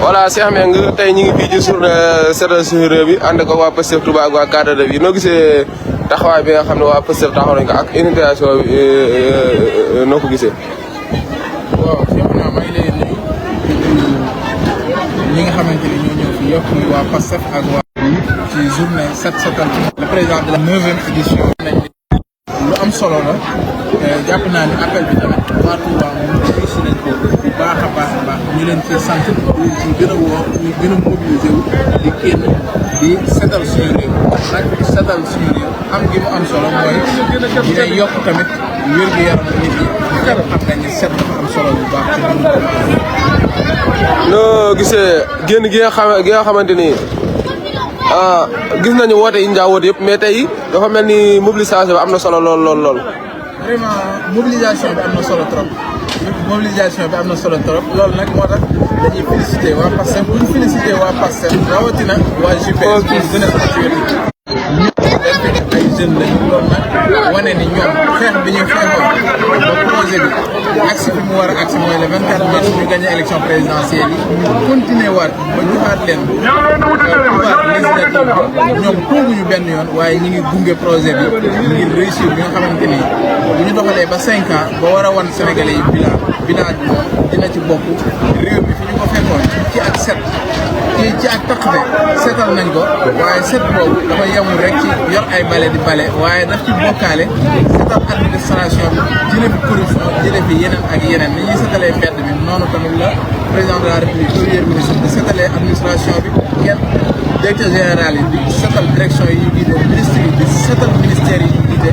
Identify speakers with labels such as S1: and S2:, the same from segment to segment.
S1: voilà Cheikh Mbengue tey ñu ngi fii ci journée seetal suñu réew bi ànd ko waa Pastef Touba ak waa cadre de vie noo gisee taxawaay bi nga xam ne waa Pastef taxaw nañ ko ak invitation bi noo ko gisee.
S2: waaw Cheikh naa maa ngi lay nuyu ñi nga xamante ni ñoo ñëw fii yëpp muy waa Pastef ak waa ci journée set setal le président de la 9e édition lu am solo la jàpp naa ni appel bi tamit waa Touba moom réussi nañ ko bu baax a baax ñu leen ci sant ci gën a woo ñu gën a mobilisé wu di génn di setal suñu réew nag di setal suñu réew am gi mu am solo mooy dina yokk tamit wér-gu-yaram nit ñi xam nañ ne set dafa am solo bu baax ci dundu
S1: noo gisee génn gi nga xamante ni gis nañu woote yi njaa woote yëpp mais tey dafa mel ni mobilisation bi am na solo lool.
S2: vraiment mobilisation bi am na solo trop mobilisation bi am na solo trop loolu nag moo tax dañuy félicité waa Pastef bu ñu félicité waa Pastef rawatina waa JPS pour gën a patriotique ay jeunes lañu loolu nag wane ni ñoom xeex bi ñu xeexoon ba projet bi agsi fi mu war a agsi mooy le 24 mars ñu gagné élection présidentielle yi ñu continué waat ba joxaat leen pouvoir législatif ñoom tooguñu benn yoon waaye ñi ngi gunge projet bi ngir réussir bi nga xamante ni bu ñu doxalee ba 5 ans ba war a wan Sénégalais yi bilan bi moom dina ci bokk réew mi fi ñu ko fekkoon ci ak set ci ak taqate setal nañ ko waaye set boobu dafa yemul rek ci yor ay bale di bale waaye daf ci bokkaale setal administration bi jële fi corruption jële fi yeneen ak yeneen ni ñuy setalee mbedd bi noonu tamit la président de la république premier ministre di setalee administration bi kenn directeur général yi di setal direction yi ñu jiite ministre yi di setal ministère yi ñu jiite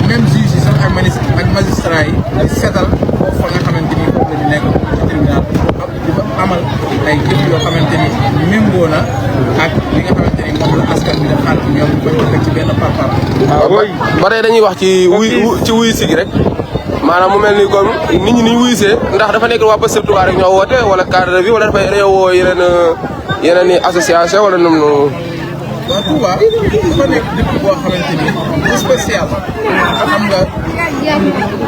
S2: même juge yi sax ak magistrat yi di setal foofu fa nga xamante ni foofu la ñu nekk ci tribunal di fa amal ay jëf yoo xamante ni méngoo na ak li nga xamante ni moom la askan bi def xaar ñoom bañ ko teg ci benn par.
S1: ba tey dañuy wax ci wuy si gi rek maanaam mu mel ni comme nit ñi ni ñu wuysee ndax dafa nekk waa Pastef Touba rek ñoo woote wala cadre bi wala dafay woo yeneen i association wala nu mu.
S2: waaw Touba dafa nekk dëkk boo xamante ni spécial xam nga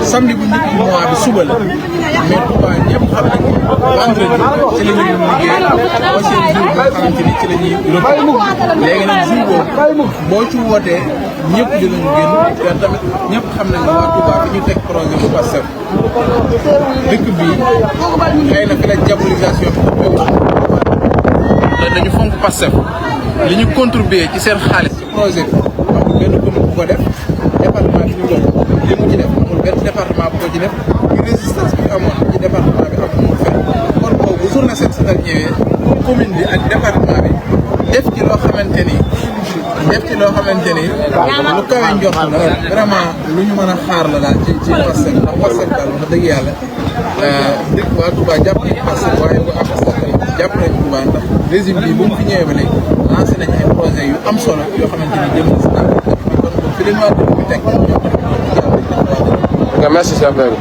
S2: samedi bu njëkk mois bi suba la mais Touba ñëpp xam nañ vendredi ci la ñuy liggéey ba seen jour boo xamante ni ci la ñuy repos léegi nag jour boobu boo ci wootee ñëpp dinañu génn te tamit ñëpp xam nañ ne waa Touba fi ñu teg projet bu Pastef dëkk bi xëy na fi la diabolisation bi dañu fonk Pastef li ñu contribuer ci seen xaalis ci projet bi amul benn commune bu ko def département bi ñu doon li mu ci def amul benn département bu ko ci def ci résistance bi amoon ci département bi amul fenn kon boobu bu journée set setal ñëwee commune bi ak département bi def ci loo xamante ni lu kawe njort la vraiment lu ñu mën a xaar la daal ci Pastef ndax Pastef daal wax dëgg yàlla dëkk waa Touba jàpp nañu Pastef waaye bu am Pastef jàpp nañu Touba ndax régime bi bu mu fi ñëwee ba léegi lancé nañu ay projet yu am solo yoo xamante ni jëm na si naaj bi kon fi leen waa dëkk bi teg ñoom tamit
S1: merci Cheikh Mbengue